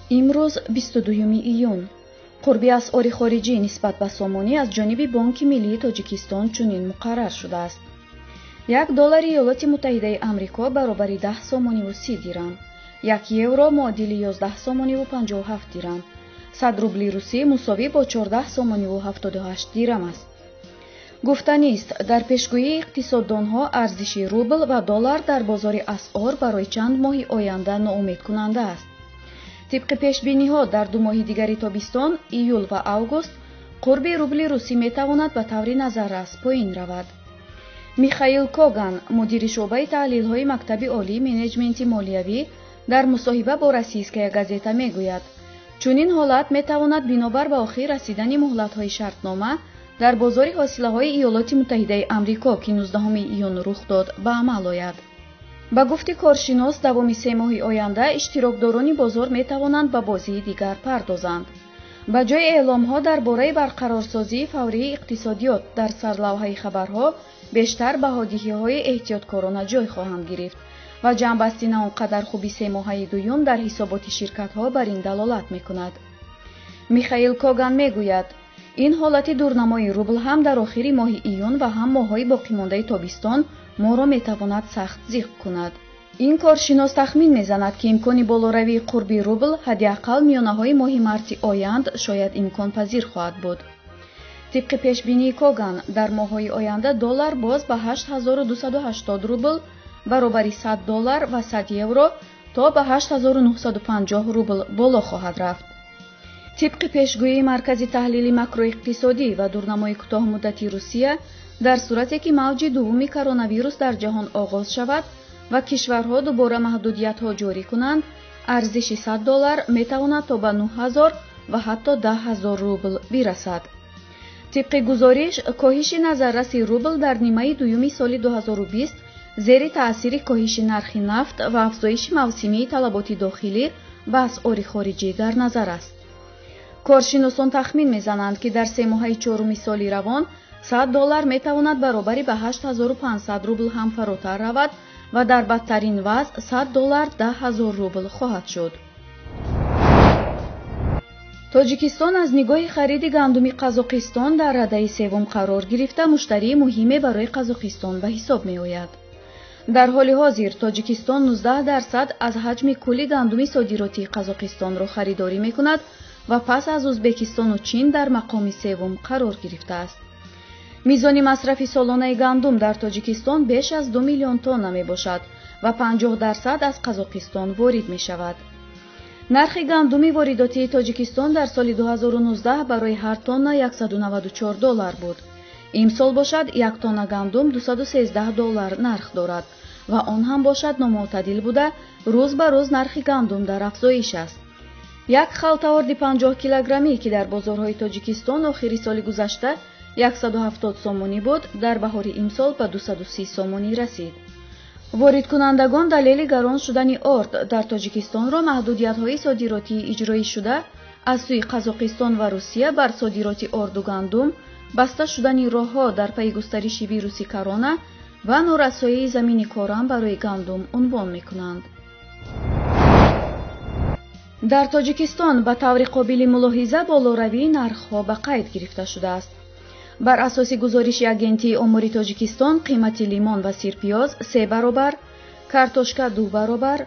Имрӯз 22 июн. Қурби асъори хориҷӣ нисбат ба сомонӣ аз ҷониби Бонки Миллии Тоҷикистон чунин муқаррар шудааст. 1 доллари Иёлоти Муттаҳидаи Амрико баробари 10 сомониву 30 дирам, 1 евро муодили 11 сомониву 57 дирам, 100 рубли русӣ мусовӣ бо 14 сомониву 78 дирам аст. Гуфтанист, дар пешгӯии иқтисоддонҳо арзиши рубл ва доллар дар бозори асъор барои чанд моҳи оянда ноумедкунанда аст. Тибқи пешбиниҳо, дар 2 моҳи дигари тобистон, июл ва август, қурби рубли русӣ метавонад ба таври назаррас поин равад. Михаил Коган, мудири шӯъбаи таҳлилҳои мактаби олии менеҷменти молиявӣ, дар мусоҳиба бо Российская газета мегӯяд, чунин ҳолат метавонад бинобар ба охир расидани муҳлатҳои шартнома дар бозори ҳосилаҳои Иёлоти Муттаҳидаи Амрико, ки 19 июн рух дод, ба амал ояд. Ба гуфти коршинос, давоми 3 моҳи оянда иштирокдорони бозор метавонанд ба бозии дигар пардозанд. Ба ҷои эъломҳо дар бораи барқарорсозии фаврии иқтисодиёт дар сарлавҳаи хабарҳо бештар баҳодиҳиҳои эҳтиёткорона ҷой хоҳанд гирифт ва ҷамъбасти на он қадар хуби семоҳаи дуюм дар ҳисоботи ширкатҳо бар ин далолат мекунад. Михаил Коган мегӯяд, ин ҳолати дурнамои рубл ҳам дар охири моҳи июн ва ҳам моҳҳои боқимондаи тобистон моро метавонад сахт зиқ кунад. Ин коршинос тахмин мезанад, ки имкони болоравии қурби рубл ҳадди ақал миёнаҳои моҳи марти оянд шояд имконпазир хоҳад буд. Тибқи пешбинии Коган, дар моҳҳои оянда доллар боз ба 8280 рубл баробари 100 доллар ва 100 евро то ба 8950 рубл боло хоҳад рафт. Тибқи пешгӯии Маркази таҳлили макроиқтисодӣ ва дурнамои кӯтоҳмуддати Русия, дар сурате ки мавҷи дуввуми коронавирус дар ҷаҳон оғоз шавад ва кишварҳо дубора маҳдудиятҳо ҷорӣ кунанд, арзиши 100 доллар метавонад то ба 9000 ва ҳатто 10000 рубл бирасад. Тибқи гузориш, коҳиши назарраси рубл дар нимаи дуюми соли 2020 зери таъсири коҳиши нархи нафт ва афзоиши мавсимии талаботи дохилӣ ба асъори хориҷӣ дар назар аст. Коршиносон тахмин мезананд, ки дар семоҳаи чоруми соли равон 100 доллар метавонад баробари ба 8500 рубл ҳам фаротар равад ва дар бадтарин вазъ 100 доллар 10000 рубл хоҳад шуд. Тоҷикистон аз нигоҳи хариди гандуми Қазоқистон дар радаи севум қарор гирифта, муштарии муҳиме барои Қазоқистон ба ҳисоб меояд. Дар ҳоли ҳозир Тоҷикистон 19% аз ҳаҷми кулли гандуми содиротии Қазоқистонро харидорӣ мекунад ва пас аз Узбекистону Чин дар мақоми севум қарор гирифтааст. Мизони масрафи солонаи гандум дар Тоҷикистон беш аз 2 миллион тонна мебошад ва 50% аз Қазоқистон ворид мешавад. Нархи гандуми воридотии Тоҷикистон дар соли 2019 барои ҳар тонна 194 доллар буд. Имсол бошад 1 тонна гандум 213 доллар нарх дорад ва он ҳам бошад номӯътадил буда, рӯз ба рӯз нархи гандум дар афзоиш аст. Як халта орди 50 килограммӣ, ки дар бозорҳои Тоҷикистон охири соли гузашта 170 сомонӣ буд, дар баҳори имсол ба 230 сомонӣ расид. Воридкунандагон далели гарон шудани орд дар Тоҷикистонро маҳдудиятҳои содиротии иҷроӣ шуда аз сӯи Қазоқистон ва Русия бар содироти орду гандум, баста шудани роҳҳо дар пайи густариши вируси корона ва норасоии замини корам барои гандум унвон мекунанд. Дар Тоҷикистон ба таври қобили мулоҳиза болоравии нархҳо ба қайд гирифта шудааст. Бар асоси гузориши Агентии омори Тоҷикистон, қимати лимон ва сирпиёз 3 баробар, картошка 2 баробар,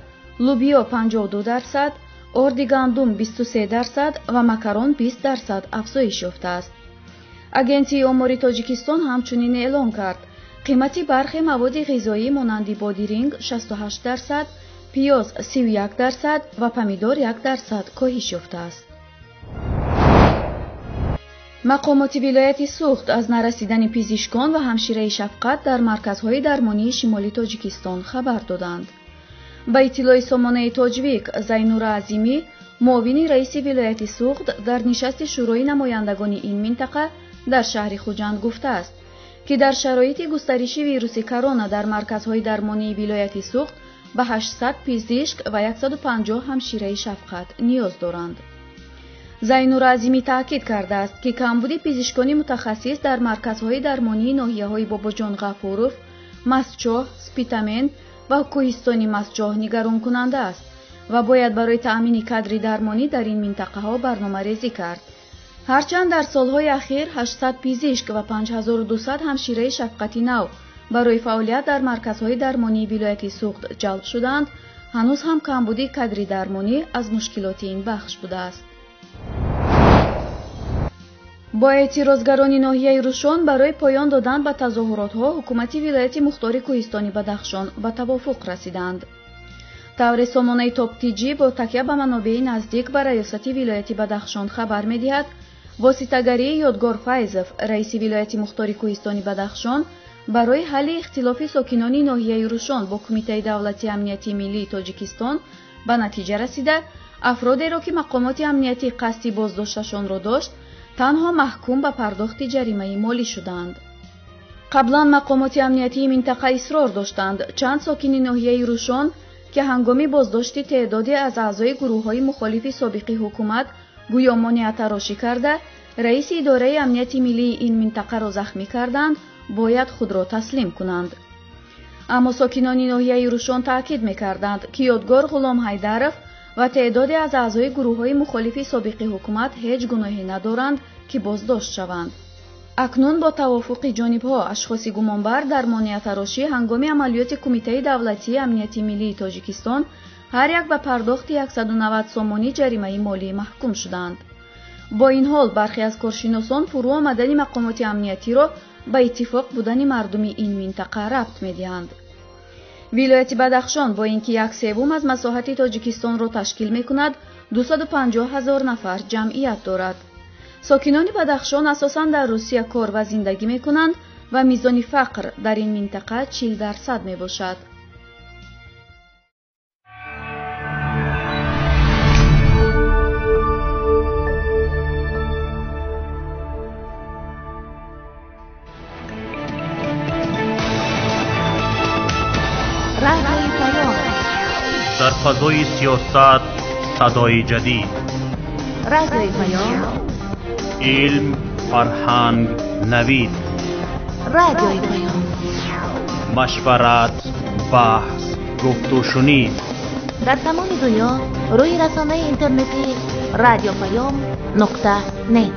лубиё 52%, орди гандум 23% ва макарон 20% афзоиш ёфтааст. Агентии омори Тоҷикистон ҳамчунин эълон кард, қимати бархе маводи ғизоӣ монанди бодиринг 68%, пиёз 31% ва помидор 1% коҳиш ёфтааст. Мақомоти вилояти Суғд аз нарасидани пизишкон ва ҳамшираи шафқат дар марказҳои дармонии шимоли Тоҷикистон хабар доданд. Ба иттилои сомонаи Тоҷвик, Зайнура Азимӣ, муовини раиси вилояти Суғд, дар нишасти шӯрои намояндагони ин минтақа дар шаҳри Хуҷанд гуфтааст, ки дар шароити густариши вируси корона дар марказҳои дармонии вилояти Суғд ба 800 пизишк ва 150 ҳамшираи шафқат ниёз доранд. Зайнура Азимӣ таъкид кардааст, ки камбуди пизишкони мутахассис дар марказҳои дармонии ноҳияҳои Бобоҷон Ғафуров, Мастчоҳ, Спитамен ва кӯҳистони Мастчоҳ нигаронкунанда аст ва бояд барои таъмини кадри дармонӣ дар ин минтақаҳо барномарезӣ кард. Ҳарчанд дар солҳои ахир 800 пизишк ва 5200 ҳамшираи шафқати нав барои фаъолият дар марказҳои дармонии вилояти Суғд ҷалб шуданд, ҳанӯз ҳам камбудии кадри дармонӣ аз мушкилоти ин бахш будааст. Бо эътирозгарони ноҳияи Рушон барои поён додан ба тазоҳуротҳо ҳукумати вилояти мухтори кӯҳистони Бадахшон ба тавофуқ расиданд. Тавре сомонаи ТопТиҷи бо такя ба манобеи наздик ба раёсати вилояти Бадахшон хабар медиҳад, воситагарии Ёдгор Файзов, раиси вилояти мухтори кӯҳистони Бадахшон, барои ҳалли ихтилофи сокинони ноҳияи Рушон бо Кумитаи давлатии амнияти миллии Тоҷикистон ба натиҷа расида, афродеро ки мақомоти амниятӣ қасди боздошташонро дошт, танҳо маҳкум ба пардохти ҷаримаи молӣ шуданд. Қаблан мақомоти амниятии минтақа исрор доштанд, чанд сокини ноҳияи Рушон, ки ҳангоми боздошти теъдоде аз аъзои гурӯҳҳои мухолифи собиқи ҳукумат гӯё монеатарошӣ карда, раиси идораи амнияти миллии ин минтақаро захмӣ карданд, бояд худро таслим кунанд. Аммо сокинони ноҳияи Рушон таъкид мекарданд, ки Ёдгор Ғуломҳайдаров ва теъдоде аз аъзои гурӯҳҳои мухолифи собиқи ҳукумат ҳеҷ гуноҳе надоранд, ки боздошт шаванд. Акнун бо тавофуқи ҷонибҳо ашхоси гумонбар дар монеатарошӣ ҳангоми амалиёти Кумитаи давлатии амнияти миллии Тоҷикистон ҳар як ба пардохти 190 сомонӣ ҷаримаи молӣ маҳкум шуданд. Бо ин ҳол бархе аз коршиносон фурӯ омадани мақомоти амниятиро ба иттифоқ будани мардуми ин минтақа рабт медиҳанд. Вилояти Бадахшон бо ин ки як севум аз масоҳати Тоҷикистонро ташкил мекунад, 250 ҳазор нафар ҷамъият дорад. Сокинони Бадахшон асосан дар Русия кор ва зиндагӣ мекунанд ва мизони фақр дар ин минтақа 40% мебошад. Дар фазои сиёсат садои ҷадид, Радиои Паём, илм, фарҳанг, навид, Радиои Паём, машварат, баҳс, гуфтушунид. Дар тамоми дунё рӯи расонаи интернетии радиопаём.нет.